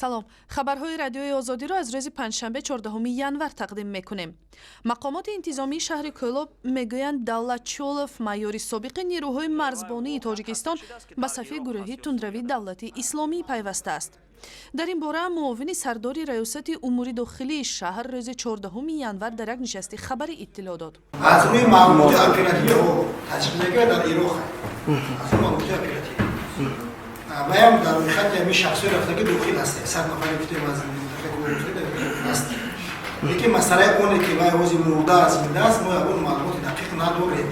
Салом, хабарҳои Радиои Озодиро аз рӯзи панҷшанбе, 14 январ тақдим мекунем. Мақомоти интизомии шаҳри Кӯлоб мегӯянд, Давлат Чолов, майори собиқи нерӯҳои марзбонии Тоҷикистон, ба сафи гурӯҳи тундрави Давлати Исломӣ пайвастааст. Дар ин бора муовини сардори Раёсати умури дохилии шаҳр рӯзи 14 январ дар як нишасти хабарӣ иттилоъ дод. Аз рӯи маълумоти оперативӣ таҷрибага дар Ироқ, аз рӯи маълумоти оперативӣ ваям дар рӯйхати ҳамин шахсҳои рафтагӣ дохил ҳаст. 100 нафаре гуфтем, аз аст, лекин масъалаи оне ки вай ҳозир мурда, зинда аст, мо ягон маълумоти дақиқ надорем.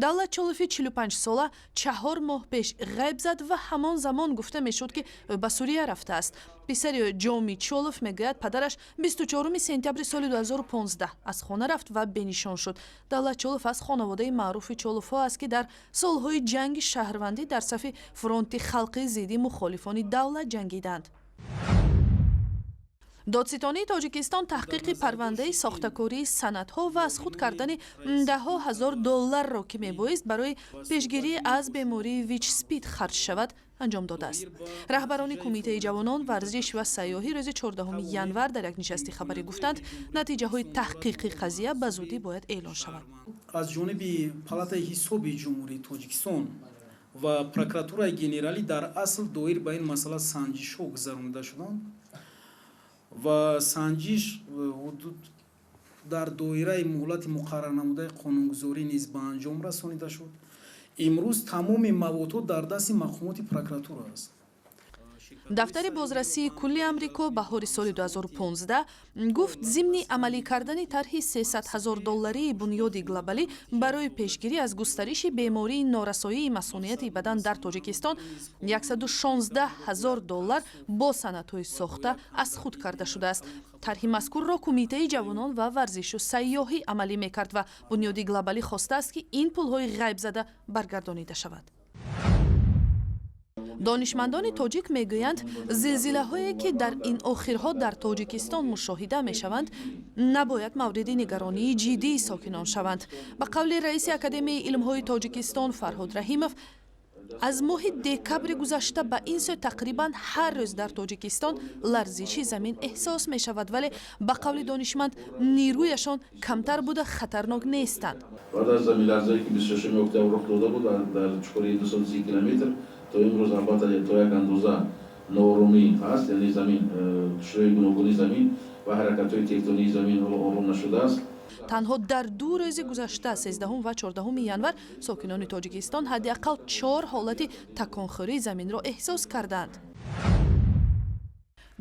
Давлат Чолофи 45сола 4 моҳ пеш ғайб зад ва ҳамон замон гуфта мешуд, ки ба Сурия рафтааст. Писари Ҷоми Чолов мегӯяд, падараш 24 сентябри соли 2015 аз хона рафт ва бенишон шуд. Давлат Чолов аз хонаводаи маъруфи Чоловҳо аст, ки дар солҳои ҷанги шаҳрвандӣ дар сафи Фронти халқӣ зидди мухолифони давлат ҷангиданд. Додситонии Тоҷикистон таҳқиқи парвандаи сохтакории санадҳо ва аз худ кардани даҳҳо ҳазор долларро, ки мебоист барои пешгирӣ аз бемории ВИЧ СПИД харҷ шавад, анҷом додааст. Раҳбарони Кумитаи ҷавонон, варзиш ва сайёҳӣ рӯзи 14 январ дар як нишасти хабарӣ гуфтанд, натиҷаҳои таҳқиқи қазия ба зудӣ бояд эълон шавад. Аз ҷониби Палатаи ҳисоби Ҷумҳурии Тоҷикистон ва Прокуратураи генералӣ дар асл доир ба ин масъала санҷишҳо гузаронида шуданд ва санҷиш дар доираи муҳлати муқаррарнамудаи қонунгузорӣ низ ба анҷом расонида шуд. Имрӯз тамоми маводҳо дар дасти мақомоти прокуратура аст. Дафтари бозрасии кулли Амрико баҳори соли 2015 гуфт, зимни амалӣ кардани тарҳи 300 ҳазор долларии Бунёди Глобалӣ барои пешгирӣ аз густариши бемории норасоии масунияти бадан дар Тоҷикистон, 116 ҳазор доллар бо санадҳои сохта аз худ карда шудааст. Тарҳи мазкурро Кумитаи ҷавонон ва варзишу сайёҳӣ амалӣ мекард ва Бунёди Глобалӣ хостааст, ки ин пулҳои ғайбзада баргардонида шавад. Донишмандони тоҷик мегӯянд, зилзилаҳое, ки дар ин охирҳо дар Тоҷикистон мушоҳида мешаванд, набояд мавриди нигаронии ҷиддии сокинон шаванд. Ба қавли раиси Академияи илмҳои Тоҷикистон Фарҳод Раҳимов, аз моҳи декабри гузашта ба ин сӯ тақрибан ҳар рӯз дар Тоҷикистон ларзиши замин эҳсос мешавад, вале ба қавли донишманд, нерӯяшон камтар буда, хатарнок нестанд. Баъд аз заминларзае, ки 26 октябр рух дода буд дар чуқурии 230 километр, то имрӯз албатта то як андоза нооромӣ ҳаст, яъне замин қишрҳои гуногуни замин ва ҳаракатҳои тектонии замин ҳоло ором нашудааст. Танҳо дар 2 рӯзи гузашта, 13 ва 14 январ, сокинони Тоҷикистон ҳадди ақал чор ҳолати таконхӯрии заминро эҳсос карданд.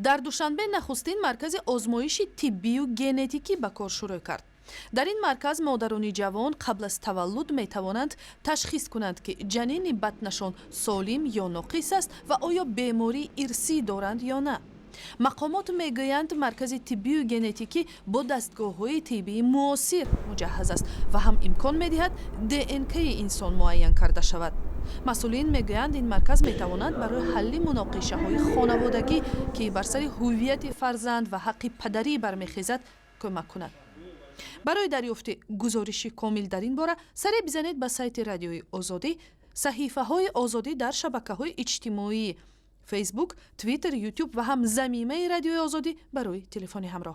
Дар Душанбе нахустин маркази озмоиши тиббию генетикӣ ба кор шурӯъ кард. Дар ин марказ модарони ҷавон қабл аз таваллуд метавонанд ташхис кунанд, ки ҷанини батнашон солим ё ноқис аст ва оё бемории ирсӣ доранд ё на. Мақомот мегӯянд, маркази тиббию генетикӣ бо дастгоҳҳои тиббии муосир муҷаҳҳаз аст ва ҳам имкон медиҳад ДНКи инсон муайян карда шавад. Масъулин мегӯянд, ин марказ метавонад барои ҳалли муноқишаҳои хонаводагӣ, ки бар сари ҳуввияти фарзанд ва ҳаққи падарӣ бармехезад, кӯмак кунад. Барои дарёфти гузориши комил дар ин бора саре бизанед ба сайти Радиои Озодӣ, саҳифаҳои Озодӣ дар шабакаҳои иҷтимоӣ: Фейсбук, Твиттер, Ютуб ва ҳам замимаи Радиои Озодӣ барои телефони ҳамроҳ.